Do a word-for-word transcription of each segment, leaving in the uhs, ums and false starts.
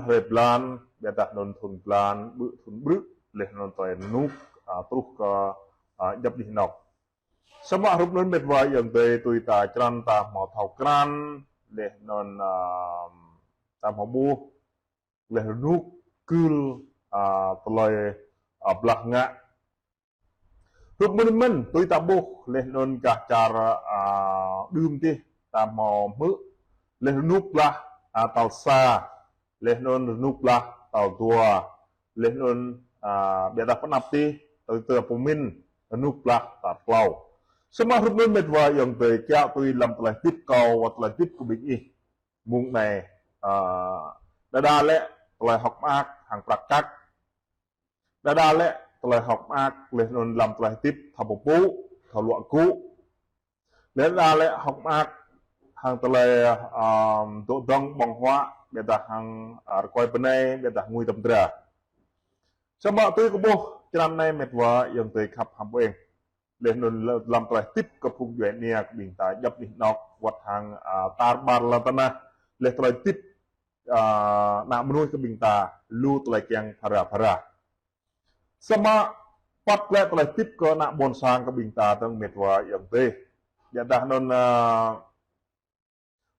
hrơi blan, ƀiădah anŭn thŭn blan, ƀu thŭn ƀrư̆, laih anŭn tơlơi rơnŭk, a, truh kơ, a, djŏp anih anŏ. Samơ̆ hrup anŭn mĕt wa ayŏng adơi tui ta črăn ta hmâo thâo krăn, laih anŭn, a, ta hmâo ƀuh, laih rơnŭk kưl, a, tơlơi, a, blah ngă. Hrup mơ̆n mơ̆n, tui ta ƀuh, laih anŭn gah čar, a, đưm tih, ta hmâo hmư̆, laih rơnŭk blah, a, tal sa, laih anŭn rơnŭk blah tal dua, laih anŭn, a, ƀiădah pơanăp tih, tui ta pơmĭn, rơnŭk blah tal klâo. Samơ̆ hrup anŭn mĕt wa ayŏng adơi kiaŏ tui lăm tơlơi hơdip kâo, wơ̆t tơlơi hơdip kơ ƀing ih. Mơ̆ng anai, a, đơđa lĕ tơlơi hơ̆k mơak hăng prăk kăk. Đơđa lĕ tơlơi hơ̆k mơak laih anŭn lăm tơlơi hơdip thâo pơpŭ, thâo luă gŭ. Đơđa lĕ hơ̆k mơak hăng tơlơi, a, dŏ dơ̆ng ƀơ̆ng huă, ƀiădah hăng, a, rơkơi bơnai, ƀiădah ngui tơm dra. Samơ̆ tui kơ ƀuh črăn anai mĕt wa ayŏng adơi khăp hăng ƀu eng. Laih anŭn lăm tơlơi hơdip kơ phung djuai ania kơ ƀing ta djŏp anih anŏ wơ̆t hăng, a, tar ƀar lŏn tơnah. Laih tơlơi hơdip, a, ană mơnuih kơ ƀing ta lu tơlơi kiăng phara phara. Samơ̆ păt lĕ tơlơi hơdip kơ ană ƀôn sang kơ ƀing ta dơ̆ng mĕt wa ayŏng adơi. Ƀiădah anŭn, a,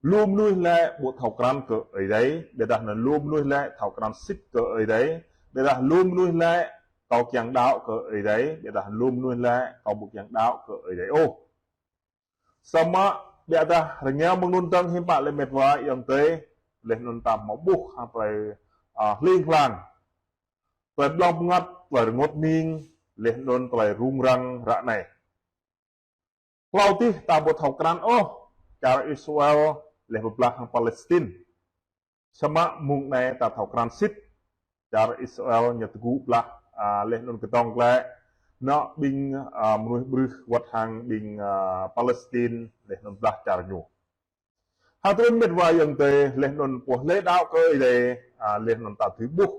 lu mơnuih lĕ ƀu thâo krăn kơ Ơi Adai, ƀiădah anŭn lu mơnuih lĕ thâo krăn sĭt kơ Ơi Adai, ƀiădah lu mơnuih lĕ kâo kiăng đaŏ kơ Ơi Adai, ƀiădah lu mơnuih lĕ kâo ƀu kiăng đaŏ kơ Ơi Adai ôh. Samơ̆ ƀiădah rơngiao mơ̆ng anŭn dơ̆ng hiư̆m pă lĕ mĕt wa ayŏng adơi, laih anŭn ta hmâo ƀuh hăng tơlơi, a, hling hlang. Tơlơi blŏng pơngăt, tơlơi rơngot hning, laih anŭn tơlơi rŭng răng ră anai. Hlâo tih ta ƀu thâo krăn ôh, čar Israel laih pơblah hăng Palestin. Samơ̆ mơ̆ng anai ta thâo krăn sĭt, čar Israel ñu tơgŭ blah, a, laih anŭn kơdŏng glaĭ, anŏ ƀing, a, mơnuih ƀrưh wơ̆t hăng ƀing, a, Palestin, laih anŭn blah čar ñu. Hơdôm mĕt wa ayŏng adơi, laih anŭn pô hlơi đaŏ kơ Ơi Adai, a, laih anŭn ta tui ƀuh.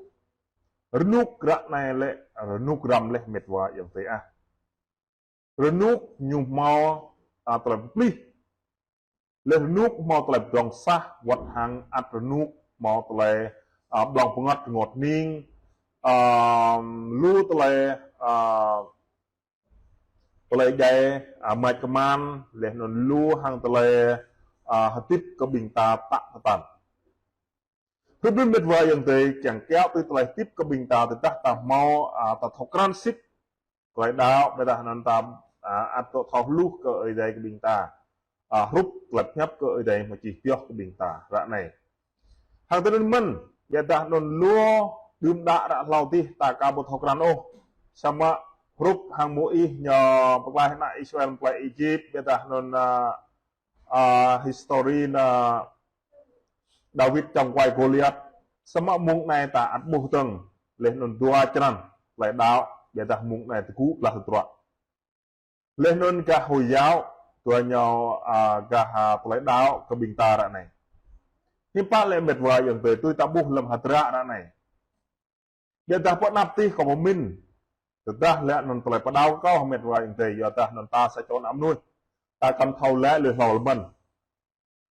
Rơnŭk ră anai lĕ, rơnŭk răm laih mĕt wa ayŏng adơi ah. Rơnŭk ñu hmâo, a, tơlơi pơplih. Laih rơnŭk hmâo tơlơi pơdŏng sah, wơ̆t hăng ăt rơnŭk hmâo tơlơi, a, blŏng pơngăt rơngot hning, a, lu tơlơi, a, tơlơi djai, a, mač kơman, laih anŭn lu hăng tơlơi, a, hơdip kơ ƀing ta tă tơtăn. Hrup anŭn mĕt wa ayŏng adơi kiăng kiaŏ tui tơlơi hơdip kơ ƀing ta tơdah ta hmâo, a, ta thâo krăn sĭt tơlơi đaŏ, ƀiădah anŭn ta, a, ăt dŏ thâo hluh kơ Ơi Adai kơ ƀing ta. A, hrup tơlơi pơhiăp kơ Ơi Adai hmâo čih pioh kơ ƀing ta ră anai. Hăng tui anŭn mơ̆n, ƀiădah anŭn lu đưm đă ră hlâo tih ta aka ƀu thâo krăn ôh. Samơ̆ hrup hăng Môis ñu pơklaih ană Israel pơklaih Êjip, ƀiădah anŭn, a, a, histori anŭn Dawid čŏng kuai Gôliat. Samơ̆ mơ̆ng anai ta ăt ƀuh dơ̆ng, laih anŭn dua črăn tơlơi đaŏ, ƀiădah mơ̆ng anai tơgŭ blah tơdruă. Laih anŭn gah Hồi giáo, dua ñu, a, gah, a, tơlơi đaŏ kơ ƀing ta ră anai. Hiư̆m pă lĕ mĕt wa ayŏng adơi tui ta ƀuh lăm hơdră ră anai. Ƀiădah pơanăp tih kâo pơmĭn. Tơdah lĕ anŭn tơlơi pơđaŏ kâo mĕt wa ayŏng adơi, yua dah anŭn ta sa čô ană mơnuih. Ta kăn thâo lĕ lui hlâo lơmơ̆n.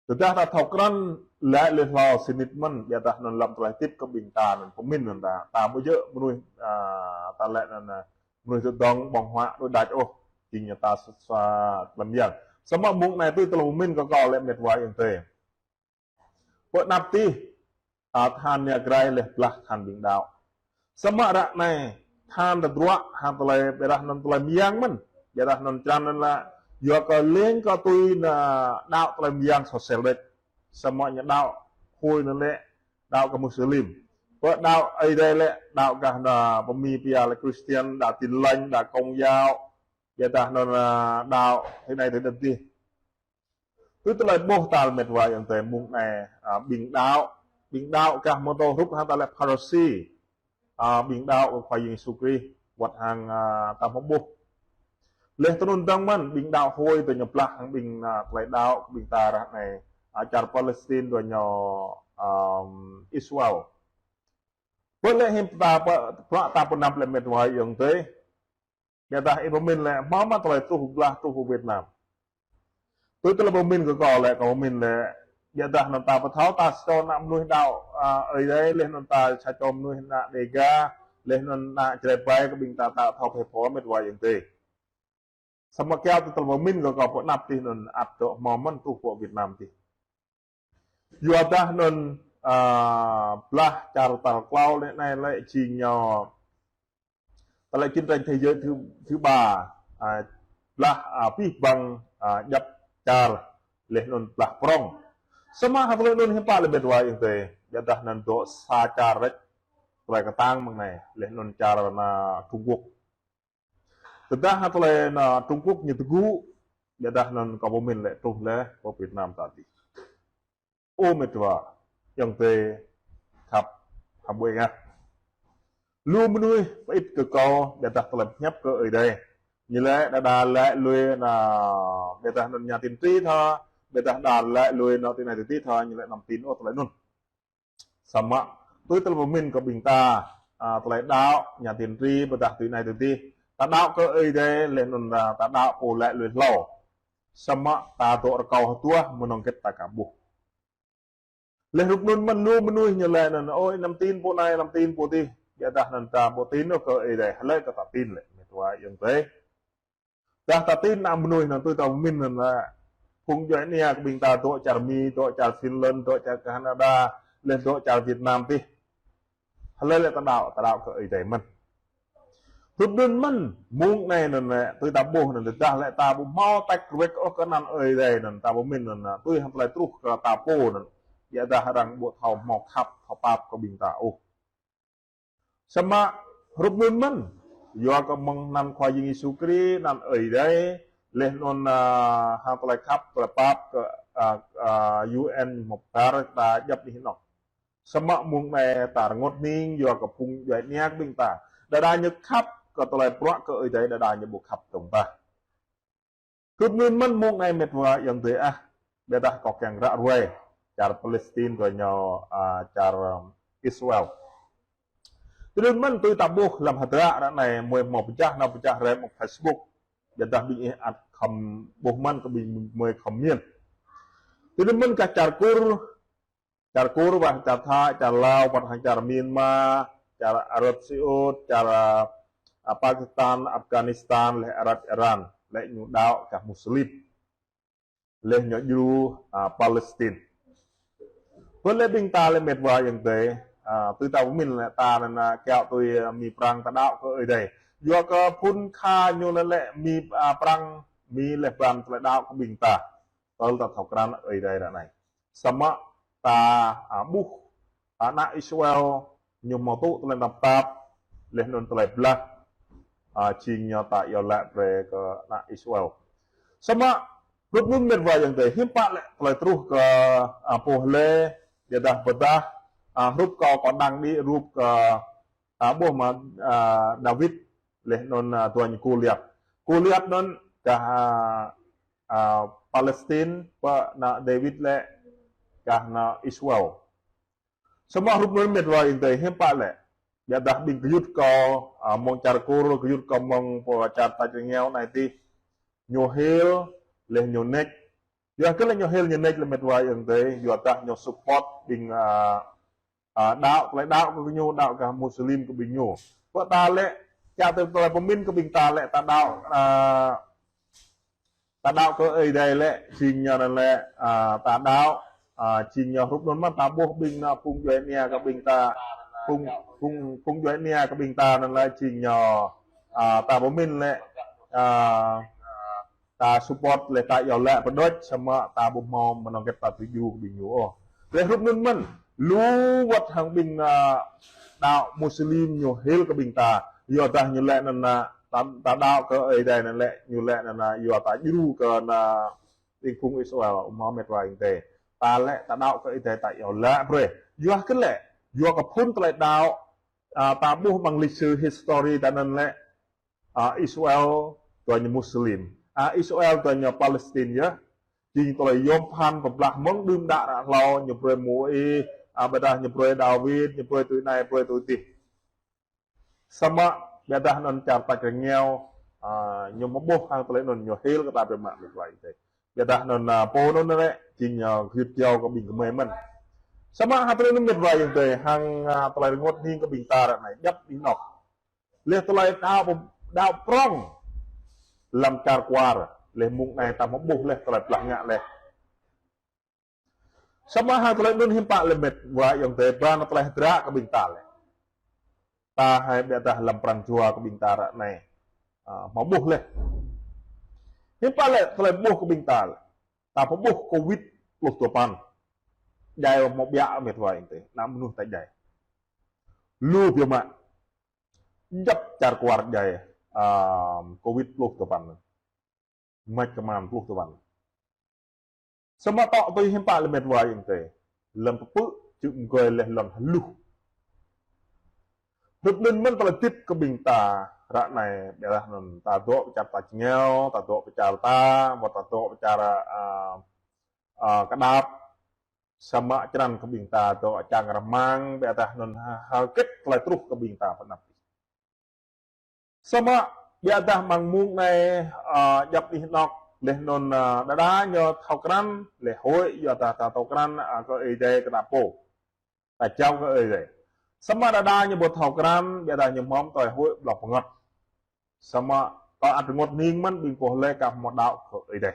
Tơdah ta thâo krăn lĕ lui hlâo sĭt mơ̆n, ƀiădah anŭn lăm tơlơi hơdip kơ ƀing ta anŭn pơmĭn anŭn ta. Ta ƀu djơ̆ mơnuih, a, ta lĕ anŭn, a, mơnuih tơdŏng ƀơ̆ng huă đôč đač ôh. Jing ñu ta sa, sa tlam yang. Samơ̆ mơ̆ng anai tui tơlơi pơmĭn kơ kâo lĕ mĕt wa ayŏng adơi. Pơanăp tih, a, tơhan nia grai laih blah tơhan ƀing đaŏ. Samơ̆ ră anai, tơhan tơdruă, hăng tơlơi, ƀiădah anŭn tơlơi mơyang mơ̆n. Ƀiădah anŭn črăn anŭn lĕ, yua kơ leng kơ tui anŭn đaŏ tơlơi mơyang sosial đôč. Samơ̆ ñu đaŏ Hồi anŭn lĕ, đaŏ kơ Muslim. Pơ đaŏ Ơi Adai lĕ, đaŏ gah anŭn pơmĭn pia lĕ Christian, đaŏ Tin Lành, đaŏ Công giáo. Ƀiădah anŭn, a, đaŏ, thế này thế đó tih. Tui tơlơi ƀuh ta mĕt wa ayŏng adơi mơ̆ng anai, a, ƀing đaŏ, ƀing đaŏ gah mơ̆ tơ hrup hăng ta lĕ Pharisi. A, ƀing đaŏ kơ Khua Yang Yêsu Krist, wơ̆t hăng, a, ta hmâo ƀuh. Laih tui anŭn dơ̆ng mơ̆n, ƀing đaŏ Hồi tơ ñu blah hăng ƀing, a, tơlơi đaŏ, ƀing ta ră anai, a, čar Palestin tơ ñu, a, Israel. Pơ lĕ hiư̆m ta pơ, pơ ta pơanăp lĕ mĕt wa ayŏng adơi. Ƀiădah ih pơmĭn lĕ, hmâo mă tơlơi truh blah truh Việt Nam. Tui tơlơi pơmĭn kơ kâo lĕ, kâo pơmĭn lĕ, Biă dah anŭn ta pơthâo ta sa čô ană mơnuih đaŏ, a, Ơi Adai, laih anŭn ta sa čô mơnuih ană Đêga, laih anŭn ană Jrai ƀai kơ ƀing ta ta thâo phe pho met wa ayŏng adơi. Samơ̆ kiaŏ tui tơlơi pơmĭn kơ kâo pơ anăp tih anŭn ăt dŏ hmâo mơ̆n truh pơ Việt Nam tih. Yua dah anŭn, a, blah čar tal klâo lĕ anai lĕ jing ñu tơlơi chiến tranh thế giới thứ, thứ ba, a, blah, a, abih bang, a, djăp čar laih anŭn blah prŏng. Samơ̆ hơdôm tơlơi anŭn hiư̆m pă lĕ met wa ayŏng adơi, biă dah anŭn dŏ sa čar rĕč, tơlơi kơtang mơ̆ng anai, laih anŭn čar ană Trung Quốc. Tơdah hă tơlơi ană Trung Quốc ñu tơgŭ, biă dah anŭn kâo pơmĭn lĕ truh lĕ pơ Việt Nam ta tih. Ơ met wa ayŏng adơi khăp hơbơi ngă. Lu mơnuih pơit kơ kâo, biă dah tơlơi pơhiăp kơ Ơi Adai. Ñu lĕ đa đa lĕ lui anŭn, biă dah anŭn nhà tiên tri thâo, biă dah đa lĕ lui anŭn tui anai tui adih thâo, ñu lĕ anăm tin ôh tơlơi anŭn. Samơ̆ tui tơlơi pơmĭn kơ ƀing ta, a, tơlơi đaŏ, nhà tiên tri, biă dah tui anai tui adih. Ta đaŏ kơ Ơi Adai, laih anŭn ta, ta đaŏ pô lĕ lui hlâo. Samơ̆ ta dŏ rơkâo hơduah mơnơ̆ng hơget ta ka ƀuh. Laih hrup anŭn mơ̆n lu mơnuih ñu lĕ anŭn, ôi, anăm tin pô anai, anăm tin pô adih. Biă dah anŭn ta ƀu tin ôh kơ Ơi Adai, hlơi kơ ta tin lĕ, met wa ayŏng adơi. Dah ta tin ană mơnuih anŭn tui ta pơmĭn anŭn lĕ phung djuai ania kơ ƀing ta dŏ čar Mi, dŏ čar Finland, dŏ čar Canada, laih dŏ čar Việt Nam tih. Hlơi lĕ ta đaŏ, ta đaŏ kơ Ơi Adai mơ̆n. Hrup anŭn mơ̆n, mơ̆ng anai anŭn lĕ, tui ta ƀuh anŭn, tơdah lĕ ta ƀu hmâo tač rơwĕk ôh kơ anăn Ơi Adai anŭn, ta pơmĭn anŭn, tui hăng tơlơi truh kơ ta pô anŭn. Biă dah arăng ƀu thâo hmâo khăp, thâo pap kơ ƀing ta ôh. Samơ̆ hrup anŭn mơ̆n, yua kơ mơ̆ng anăn Khua Yang Yêsu Krist, anăn Ơi Adai, laih anŭn, a, hăng tơlơi khăp, tơlơi pap kơ, a, a, U N hmâo pơtar ta djăp anih anŏ. Samơ̆ mơ̆ng anai ta rơngot hning, yua kơ phung djuai ania kơ ƀing ta. Đa đa ñu khăp kơ tơlơi bruă kơ Ơi Adai, đa đa ñu ƀu khăp tơ̆ng ta. Hrup anŭn mơ̆n mơ̆ng anai met wa ayŏng adơi ah, biă dah kâo kiăng ră ruai čar Palestine dua ñu, a, čar, um, Israel. Tui anŭn mơ̆n tui ta ƀuh lăm hơdră ră anai mơi hmâo pơčah nao pơčah rai mơ̆ng Facebook. Biă dah ƀing ih ăt khŏm ƀuh mơ̆n kơ ƀing mơi khŏm miên. Tui anŭn mơ̆n kơ čar Kur, čar Kur wơ̆t čar Thai, čar Lao, wơ̆t hăng čar Myanmar, čar Arab Saudi, čar, a, Pakistan, Afghanistan, laih Irak, Iran, lĕ ñu đaŏ kơ Muslim. Laih ñu djru, a, Palestine. Pơ lĕ ƀing ta lĕ met wa ayŏng adơi, a, tui ta pơmĭn lĕ ta anŭn, a, kiaŏ tui, a, Mi Prăng ta đaŏ kơ Ơi Adai. Yua kơ phŭn kha ñu lĕ lĕ Mi, a, Prăng, Mi laih ƀing tơlơi đaŏ kơ ƀing ta. Tơl ta thâo krăn Ơi Adai ră anai. Samơ̆ ta, a, ƀuh, a, ană Israel ñu hmâo tŭ tơlơi tơnap tap, laih anŭn tơlơi blah, a, jing ñu ta iâu laĭ brơi kơ ană Israel. Samơ̆ hrup anŭn met wa ayŏng adơi hiư̆m pă lĕ tơlơi truh kơ, a, pô hlơi, biă dah pơdah, a, hrup kâo kâo đăng đĭ rup kơ, a, ƀuh mă, a, Dawid, laih anŭn, a, dua ñu Goliat. Goliat anŭn kah, a, a, Palestine, pơ ană Dawid lĕ kah ană Israel. Samơ̆ hrup anŭn met wa ayŏng adơi hiư̆m pă lĕ. Biă dah ƀing gơyut kâo, a, mơ̆ng čar Kur, gơyut kâo mơ̆ng pơ čar tač rơngiao anai tih. Ñu hil, laih ñu neč. Yua kơ lĕ ñu hil ñu neč lĕ met wa ayŏng adơi, yua dah ñu support ƀing, a, a, đaŏ, tơlơi đaŏ kơ ñu, đaŏ kơ Muslim kơ ƀing ñu. Pơ ta lĕ, kiaŏ tui tơlơi pơmĭn kơ ƀing ta lĕ, ta đaŏ, a, ta đaŏ kơ Ơi Adai lĕ, jing ñu anŭn lĕ, a, ta đaŏ, a, jing ñu hrup anŭn mơ̆n ta ƀuh ƀing ană phung djuai ania kơ ƀing ta, phung, phung, phung djuai ania kơ ƀing ta anŭn lĕ, jing ñu, a, ta pơmĭn lĕ, a, ta support lĕ ta iâu laĭ pơđuač samơ̆ ta ƀu hmâo mơnơ̆ng hơget ta tui djru kơ ƀing ñu ôh. Laih hrup anŭn mơ̆n, lu wơ̆t hăng ƀing, a, đaŏ Muslim ñu hil kơ ƀing ta. Yua dah ñu lĕ anŭn, a, ta, ta đaŏ kơ Ơi Adai anŭn lĕ, ñu lĕ anŭn, a, yua ta djru kơ ană ƀing phung Israel, ƀu hmâo met wa ayŏng adơi. Ta lĕ ta đaŏ kơ Ơi Adai ta iâu laĭ brơi. Yua kơ lĕ, yua kơ phŭn tơlơi đaŏ, a, ta ƀuh amăng lịch sử history ta anŭn lĕ, a, Israel, dua ñu Muslim. A, Israel, dua ñu Palestine yơh. Jing tơlơi yôm phăn pơblah mơ̆ng đưm đă ră hlâo, ñu brơi Môis, a, biă dah ñu brơi Dawid, ñu brơi tui anai, brơi tui adih. Samơ̆ biă dah anŭn čar tač rơngiao, a, ñu mơboh hăng tơlơi anŭn ñu hil kơ ta biă mă met wa ayŏng adơi. Ƀiădah anŭn, a, pô anŭn lĕ, jing, a, gơyut jâo kơ ƀing gơmơi mơ̆n. Samơ̆ hơdră anŭn mĕt wa ayŏng adơi, hăng, a, tơlơi rơngot hning kơ ƀing ta ră anai, djŏp anih anŏk. Laih tơlơi đaŏ, đaŏ prŏng lăm čar kwar, laih mơ̆ng anai ta hmâo ƀuh laih tơlơi blah ngă laih. Samơ̆ hăng tơlơi anŭn hiư̆m pă lĕ mĕt wa ayŏng adơi, ba anŭn tơlơi hơdră kơ ƀing ta lĕ. Ta hai ƀiădah lăm pran jua kơ ƀing ta ră anai. A, hmâo ƀuh laih. Hiư̆m pă lĕ tơlơi ƀuh kơ ƀing ta lĕ. Ta hmâo ƀuh Covid pluh dua păn. Djai hmâo ƀiă mĕt wa ayŏng adơi. Ană mơnuih ta djai. Lu biă mă. Djŏp čar kwar djai, a, Covid pluh dua păn. Mač kơman pluh dua păn. Samơ̆ tŏ tui hiư̆m pă lĕ mĕt wa ayŏng adơi. Lăm pơpư̆ čư̆ mơgơi laih lŏn hluh. Hrup anŭn mơ̆n tơlơi hơdip kơ ƀing ta ră anai, ƀiădah anŭn ta dŏ pơ čar ta čơngeo, ta dŏ pơ čar ta, wơ̆t ta dŏ pơ čar, a, a, kơdap. Samơ̆ črăn kơ ƀing ta dŏ čang rơmang, ƀiădah anŭn hơ-, hơget tơlơi truh kơ ƀing ta pơ anăp. Samơ̆ ƀiădah mơ̆ng mơ̆ng anai, a, djŏp anih anŏk, laih anŭn, a, đơđa ñu thâo krăn, laih huĭ, yua dah ta thâo krăn, a, kơ Ơi Adai kơ ta pô. Ta jao kơ Ơi Adai. Samơ̆ đơđa ñu ƀu thâo krăn, ƀiădah ñu hmâo tơlơi huĭ ƀlŏr pơngăt. Samơ̆ tơlơi ăt rơngot hning mơ̆n ƀing pô laih kah hmâo đaŏ kơ Ơi Adai.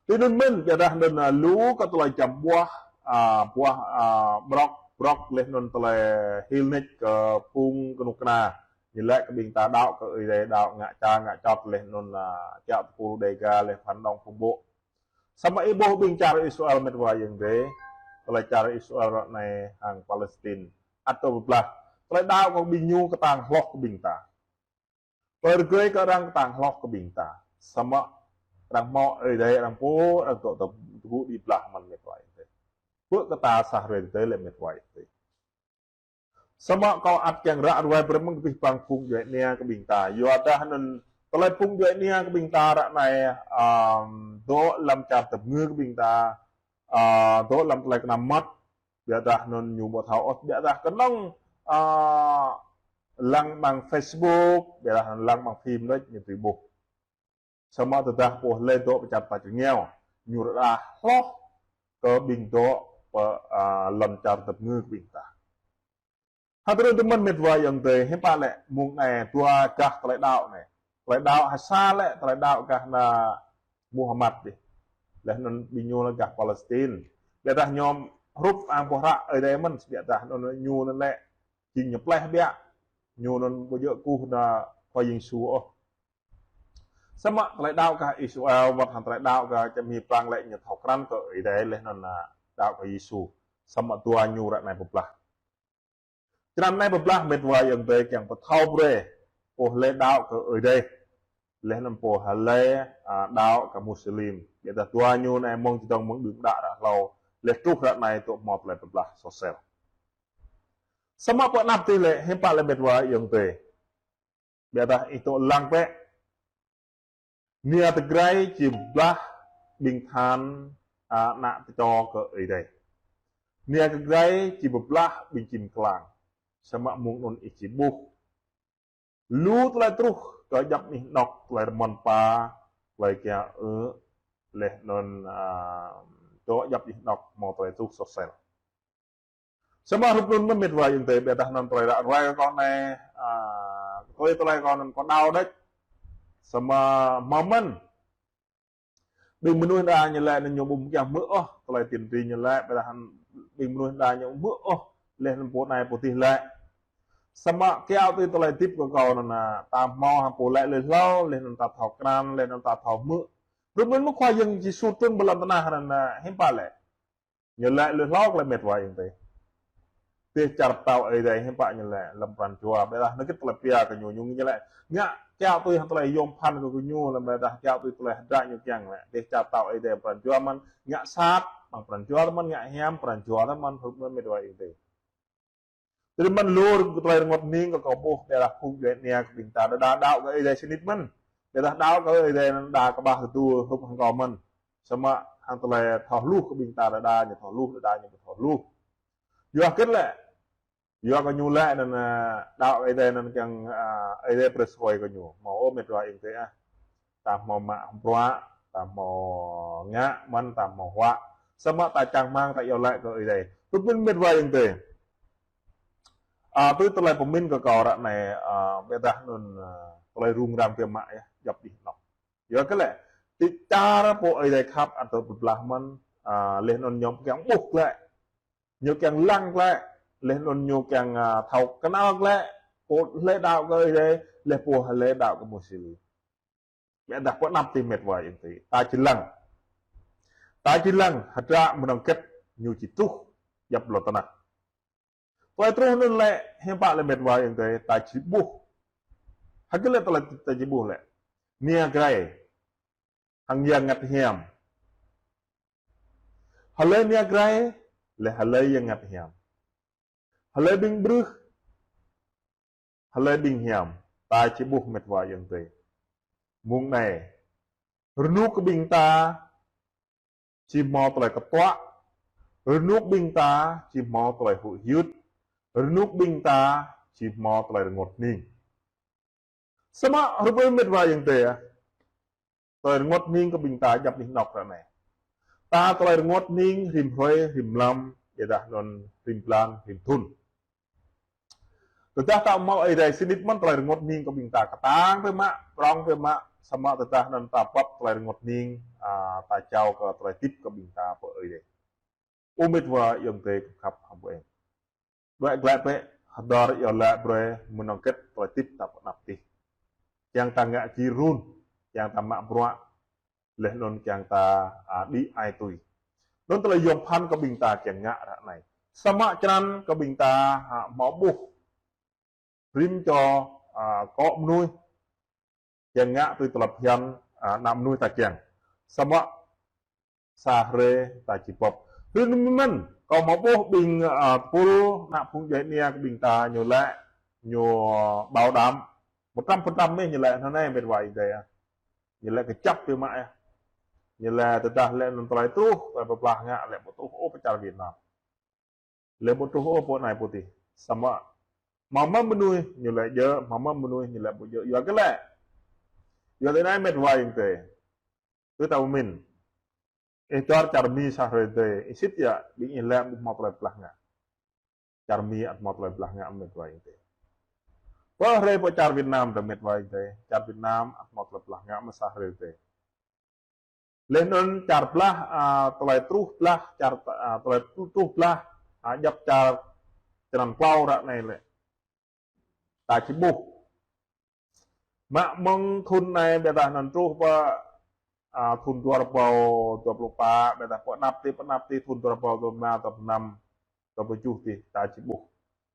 Tui anŭn mơ̆n, ƀiădah anŭn, a, lu kơ tơlơi čăm ƀuah, a, ƀuah, a, brŏk, brŏk laih anŭn tơlơi hil nač kơ phung kơnuk kơna. Ñu laĭ kơ ƀing ta đaŏ kơ Ơi Adai, đaŏ ngă ča, ngă čot laih anŭn, a, kiaŏ tơpul Đêga laih phản động khủng bố. Samơ̆ ih ƀuh ƀing čar Israel mĕt wa ayŏng adơi, tơlơi čar Israel ră anai hăng Palestine. Ăt tơl pơblah. Tơlơi đaŏ kơ ƀing ñu kơtang hloh kơ ƀing ta. Tơlơi rơgơi kơ arăng kơtang hloh kơ ƀing ta. Samơ̆ arăng hmâo Ơi Adai arăng pô, arăng dŏ tơ-, tơgŭ đĭ blah mơ̆n mĕt wa ayŏng adơi. Pơ kơ ta sa hrơi tơdơi lĕ mĕt wa ayŏng adơi. Samơ̆ kâo ăt kiăng ră ruai brơi mơ̆ng kơ abih bang phung djuai ania kơ ƀing ta. Yua dah anŭn tơlơi phung djuai ania kơ ƀing ta ră anai, ăm, dŏ lăm čar tơpơngư kơ ƀing ta, a, dŏ lăm tơlơi kơnăm mơmŏt, ƀiădah anŭn ñu ƀu thâo ôh, ƀiădah kơnơ̆ng, a, lăng ƀăng Facebook, ƀiădah anŭn lăng ƀăng phim đôč ñu tui ƀuh. Samơ̆ tơdah pô laih dŏ pơ čar ta čơngeo, ñu rơđah hloh kơ ƀing dŏ pơ, a, lŏn čar tơpơngư kơ ƀing ta. Hơdră anŭn mơ̆n mĕt wa ayŏng adơi, hiư̆m pă lĕ mơ̆ng anai dua gah tơlơi đaŏ anai. Tơlơi đaŏ ha sa lĕ, tơlơi đaŏ gah ană Muhammad dih. Laih anŭn ƀing ñu lĕ gah Palestine. Ƀiădah ñu hrup hăng boh hră Ơi Adai mơ̆n, ƀiădah anŭn ñu anŭn lĕ jing ñu pleh biă. Ñu anŭn ƀu djơ̆ kơkuh ană Khua Yang Yêsu ôh. Samơ̆ tơlơi đaŏ gah Israel, wơ̆t hăng tơlơi đaŏ gah čem hi plang lĕ ñu thâo krăn kơ Ơi Adai laih anŭn, a, đaŏ kơ Yêsu. Samơ̆ dua ñu ră anai pơblah. Črăn anai pơblah mĕt wa ayŏng adơi kiăng pơthâo brơi pô laih đaŏ kơ Ơi Adai. Laih anŭn pô laih, a, đaŏ kơ Muslim. Ƀiădah dua ñu anai mơ̆ng čơdơ̆ng mơ̆ng đưm đă ră hlâo. Laih truh ră anai dŏ hmâo tơlơi pơblah sôsel. Samơ̆ pơ anăp dih lĕ, hiư̆m pă lĕ mĕt wa ayŏng adơi. Ƀiădah ih dŏ lăng bĕ. Nia tơgrai či pơblah ƀing than, a, ană tơčô kơ Ơi Adai. Nia tơgrai či pơblah ƀing čim klang. Samơ̆ mơ̆ng anŭn ih či ƀuh. Lu tơlơi truh kơ djŏp anih anŏk tơlơi rơmon pa, tơlơi kiaŏ ư, laih anŭn, a, dŏ djŏp anih anŏk hmâo tơlơi truh sôsel. Samơ̆ hrup anŭn mơ̆n mĕt wa ayŏng adơi, ƀiădah anŭn tơlơi ră ruai kâo anai, a, tơlơi tơlơi kâo anŭn kâo đaŏ đôč. Samơ̆ hmâo mơ̆n. Ƀing mơnuih đa ñu laĭ anŭn ñu ƀu kiăng hmư̆ ôh, tơlơi tiên tri ñu laĭ, ƀiădah ƀing mơnuih đa ñu hmư̆ ôh, laih anŭn pô anai pô dih laĭ. Samơ̆ kiaŏ tui tơlơi hơdip kơ kâo anŭn, a, ta hmâo hăng pô laĭ lui hlâo, laih anŭn ta thâo krăn, laih anŭn ta thâo hmư̆. Hrup anŭn mơ̆n Khua Yang Yêsu trŭn pơ lŏn tơnah anŭn, a, hiư̆m pă lĕ. Ñu laĭ lui hlâo kơ lĕ mĕt wa ayŏng adơi. Dêh čar pơtao Ơi Adai hiư̆m pă ñu laĭ lăm pran jua, ƀiădah hơget tơlơi pia kơ ñu, ñu ñu laĭ ngă kiaŏ tui hăng tơlơi yôm phăn kơ gơñu, lăm ƀiădah kiaŏ tui tơlơi hơdră ñu kiăng laĭ. Dêh čar pơtao Ơi Adai pran jua mơ̆n ngă sat, ƀăng pran jua mơ̆n ngă hiam, pran jua mơ̆n hrup anŭn mĕt wa ayŏng adơi. Tơdơi mơ̆n lu tơlơi rơngot hning kơ kâo ƀuh, ƀiădah phung djuai ania kơ ƀing ta đa đa đaŏ kơ Ơi Adai sĭt nik mơ̆n. Ƀiădah đaŏ kơ Ơi Adai anŭn đa kơƀah tơdu hrup hăng kâo mơ̆n. Samơ̆ hăng tơlơi thâo hluh kơ ƀing ta đa đa ñu thâo hluh, đa đa ñu ƀu thâo hluh. Yua hơget lĕ? Yua kơ ñu laĭ anŭn, a, đaŏ Ơi Adai anŭn kiăng, a, Ơi Adai brơi sơkơi kơ ñu. Hmâo ôh mĕt wa ayŏng adơi ah. Ta hmâo mă hơm bruă, ta hmâo ngă, mơ̆n ta hmâo huă. Samơ̆ ta čang rơmang ta iâu laĭ kơ Ơi Adai. Tui pơmĭn met wa ayŏng adơi. A, tui tơlơi pơmĭn kơ kâo ră anai, a, ƀiădah anŭn, a, tơlơi rŭng răng biă mă yơh, djŏp anih anŏ. Yua kơ lĕ, ti čar pô Ơi Adai khăp ăt tơl pơblah mơ̆n, a, laih anŭn ñu kiăng ƀuh glaĭ. Ñu kiăng lăng glaĭ, laih anŭn ñu kiăng, a, thâo kơnăl glaĭ, pô hlơi đaŏ kơ Ơi Adai, laih pô hlơi đaŏ kơ Môsê. Ƀiădah pơanăp tih met wa ayŏng adơi. Ta či lăng. Ta či lăng, hơdră mơnơ̆ng hơget ñu či truh djŏp lŏn tơnah. Tơlơi truh anŭn lĕ, hiư̆m pă lĕ met wa ayŏng adơi, ta či ƀuh. Hơget lĕ tơlơi ta či ƀuh lĕ. Nia grai. Hăng Yang Bơngăt Hiam. Hlơi nia grai, lĕ hlơi Yang Bơngăt Hiam. Hlơi ƀing ƀrưh, hlơi ƀing hiam, ta či ƀuh met wa ayŏng adơi. Mơ̆ng anai, rơnŭk kơ ƀing ta, či hmâo tơlơi kơtuă, rơnŭk ƀing ta, či hmâo tơlơi huĭ hyưt, rơnŭk ƀing ta, či hmâo tơlơi rơngot hning. Samơ̆ hrup met wa ayŏng adơi ah. Tơlơi rơngot hning kơ ƀing ta djŏp anih anŏ ră anai. Ta tơlơi rơngot hning rĭm hrơi, rĭm mlam, ƀiădah anŭn rĭm blan, rĭm thŭn. Tơdah ta hmâo Ơi Adai sĭt nik mơ̆n tơlơi rơngot hning kơ ƀing ta kơtang biă mă, prŏng biă mă, samơ̆ tơdah anŭn ta pap tơlơi rơngot hning, a, ta jao kơ tơlơi hơdip kơ ƀing ta pơ Ơi Adai. Ơ met wa ayŏng adơi khăp hăng ƀu eng. Đuaĭ glaĭ bĕ, hơdơr iâu laĭ brơi mơnơ̆ng hơget tơlơi hơdip ta pơanăp tih. Kiăng ta ngă gir run, kiăng ta mă bruă, laih anŭn kiăng ta, a, đĭ ai tui. Anŭn tơlơi yom pơphan kơ ƀing ta kiăng ngă ră anai. Samơ̆ črăn kơ ƀing ta, a, hmâo ƀuh. Rĭm čô, a, akŏ mơnuih. Kiăng ngă tui tơlơi phiăn, a, ană mơnuih ta kiăng. Samơ̆ sa hrơi ta či pap. Rĭm mơ̆n, kâo hmâo ƀuh ƀing, a, tơpul ană phung djuai ania kơ ƀing ta ñu laĭ, ñu bảo đảm. Một trăm phần trăm mơ̆n ñu laĭ, anŭn anai met wa ayŏng adơi ah. Ñu laĭ kơjăp biă mă ah. Ñu laĭ tơdah lĕ anŭn tơlơi truh, tơlơi pơblah ngă lĕ ƀu truh ôh pơ čar Việt Nam. Lĕ ƀu truh ôh pơ anai pơ adih. Samơ̆ hmâo mơ̆n mơnuih ñu laĭ djơ̆, hmâo mơ̆n mơnuih ñu laĭ ƀu djơ̆. Yua kơ lĕ. Yua kơ anai met wa ayŏng adơi. Tui ta pơmĭn. Ih dŏ čar Mi sa hrơi tơdơi, ih sĭt yơh, ƀing ih lĕ ƀu hmâo tơlơi pơblah ngă. Čar Mi ăt hmâo tơlơi pơblah ngă met wa ayŏng adơi. Pơ hrơi pơ čar Việt Nam tơ met wa ayŏng adơi, čar Việt Nam ăt hmâo tơlơi pơblah ngă mơ̆ sa hrơi tơdơi. Laih anŭn čar blah, a, tơlơi truh blah, čar, a, tơlơi truh, truh blah, a, djŏp čar čơnăn klâo ră anai lĕ. Ta či ƀuh. Mă mơ̆ng thŭn anai ƀiădah anŭn truh pơ, a, thŭn dua rơbâo dua pluh pă, ƀiădah pơanăp tih, pơanăp tih thŭn dua rơbâo dua pluh rơma, dua pluh năm, dua pluh tơjuh tih, ta či ƀuh.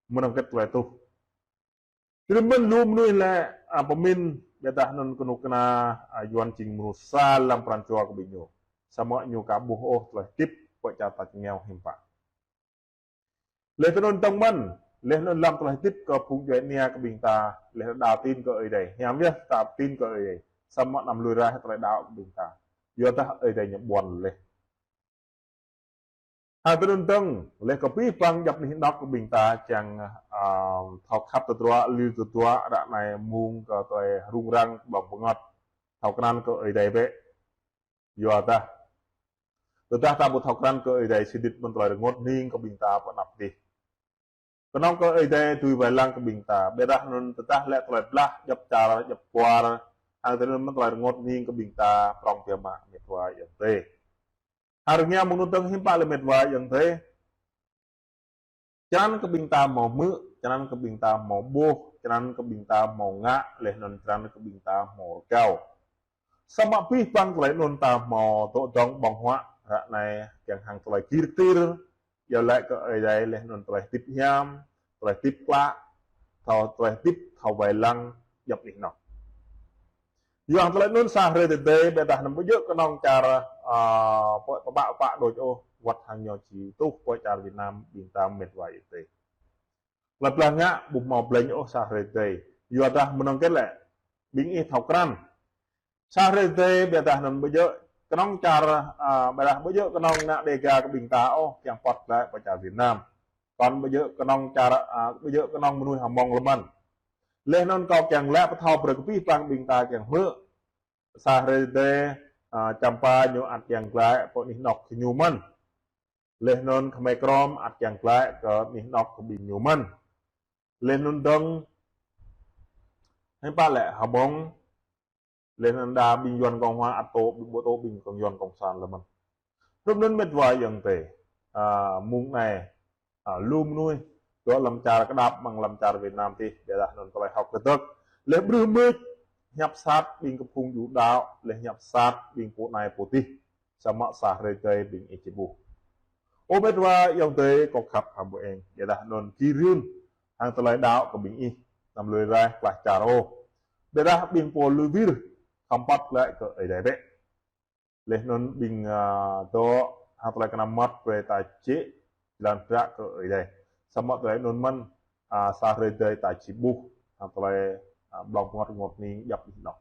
Mơnơ̆ng hơget tơlơi truh. Rĭm mơ̆n lu mơnuih lĕ, a, pơmĭn, ƀiădah anŭn kơnuk kơna, a, Yuan jing mơnuih sa lăm pran jua kơ ƀing ñu. Samơ̆ ñu ka ƀuh ôh tơlơi hơdip pơ čar ta čơngeo hiư̆m pă. Laih tơ anŭn tơ̆ng mơ̆n, laih anŭn lăm tơlơi hơdip kơ phung djuai ania kơ ƀing ta, laih đaŏ tin kơ Ơi Adai. Hiam yơh ta tin kơ Ơi Adai. Samơ̆ anăm lui raih tơlơi đaŏ kơ ƀing ta. Yua dah Ơi Adai ñu ƀuăn laih. Hăng tơ anŭn tơ̆ng, laih kơ abih bang djŏp anih anŏ kơ ƀing ta čang, a, thâo khăp tơdruă, lui tơdruă, ră anai mơ̆ng kơ tơlơi rŭng răng, ƀơ̆ng pơngăt, thâo krăn kơ Ơi Adai bĕ. Yua dah. Tơdah ta ƀu thâo krăn kơ Ơi Adai sĭt nik mơ̆n tơlơi rơngot hning kơ ƀing ta pơanăp tih. Kơnơ̆ng kơ Ơi Adai tui wai lăng kơ ƀing ta. Ƀiădah anŭn tơdah lĕ tơlơi blah, djŏp čar, djŏp kuar. Hăng tơ anŭn mơ̆n tơlơi rơngot hning kơ ƀing ta, prŏng biă mă, met wa ayŏng adơi. Hăng rơngiă mơ̆ng anŭn tơ̆ng hiư̆m pă lĕ met wa ayŏng adơi. Čơnăn kơ ƀing ta hmâo hmư̆, čơnăn kơ ƀing ta hmâo ƀuh, čơnăn kơ ƀing ta hmâo ngă, laih anŭn čơnăn kơ ƀing ta hmâo rơgao. Samơ̆ abih bang tơlơi anŭn ta hmâo dŏ dŏng ƀơ̆ng huă, ră anai kiăng hăng tơlơi gir tir, yua laĭ kơ Ơi Adai laih anŭn tơlơi hơdip hiam, tơlơi hơdip klă, thâo tơlơi hơdip thâo wai lăng djŏp anih anŏ. Yua hăng tơlơi anŭn sa hrơi tơdơi, ƀiădah anăm ƀu djơ̆ kơnơ̆ng čar, a, pơ, pơbă pă đôč ôh, wơ̆t hăng ñu či truh pơ čar Việt Nam, ƀing ta met wa ayŏng adơi. Tơlơi blah ngă, ƀu hmâo blĕnh ôh sa hrơi tơdơi. Yua dah mơnơ̆ng hơget lĕ, ƀing ih thâo krăn. Sa hrơi tơdơi, ƀiădah anŭn ƀu djơ̆ kơnơ̆ng čar, a, ƀiădah ƀu djơ̆ kơnơ̆ng ană Đêga kơ ƀing ta ôh, kiăng pơ̆t glaĭ pơ čar Việt Nam. Kơnơ̆ng ƀu djơ̆ kơnơ̆ng čar, a, ƀu djơ̆ kơnơ̆ng mơnuih hmâo mơ̆ng lơmăn. Laih anŭn kâo kiăng laĭ pơthâo brơi kơ abih bang ƀing ta kiăng hmư̆. Sa hrơi tơdơi, a, Čăm Pa ñu ăt kiăng glaĭ pơ anih anŏ kơ ñu mơ̆n. Laih anŭn Khmer Krom ăt kiăng glaĭ kơ anih anŏ kơ ƀing ñu mơ̆n. Laih anŭn dơ̆ng, hiư̆m pă lĕ Hmông, laih anŭn đa ƀing Yuan Cộng Hòa ăt tŭ, ƀu tŭ ƀing kơ Yuan Cộng Sản lĕ mơ̆n. Hrup anŭn mĕt wa ayŏng adơi, a, mơ̆ng anai, a, lu mơnuih, dŏ lăm čar kơdŏp mơ̆ng lăm čar Việt Nam tih, ƀiădah anŭn tơlơi hơ̆k kơdơ̆k. Laih brưh mưč, hiăp sat ƀing kơ phung yu đaŏ, laih hiăp sat ƀing pô anai pô tih. Samơ̆ sa hrơi tơi ƀing ih či ƀuh. Ơ mĕt wa ayŏng adơi kâo khăp hăng ƀing ih. Ƀiădah anŭn kĭ rưn hăng tơlơi đaŏ kơ ƀing ih. Anăm lui raih klah čar ôh. Ƀiădah ƀing pô lui wir khŏm păt glaĭ kơ Ơi Adai bĕ. Laih anŭn ƀing, a, dŏ hăng tơlơi kơnăm mơmŏt brơi ta jĕ jơlan prăk kơ Ơi Adai. Samơ̆ tơlơi anŭn mơ̆n, a, sa hrơi tơi ta či ƀuh hăng tơlơi, a, blŏng pơngot rơngot hning djŏp anih anŏ.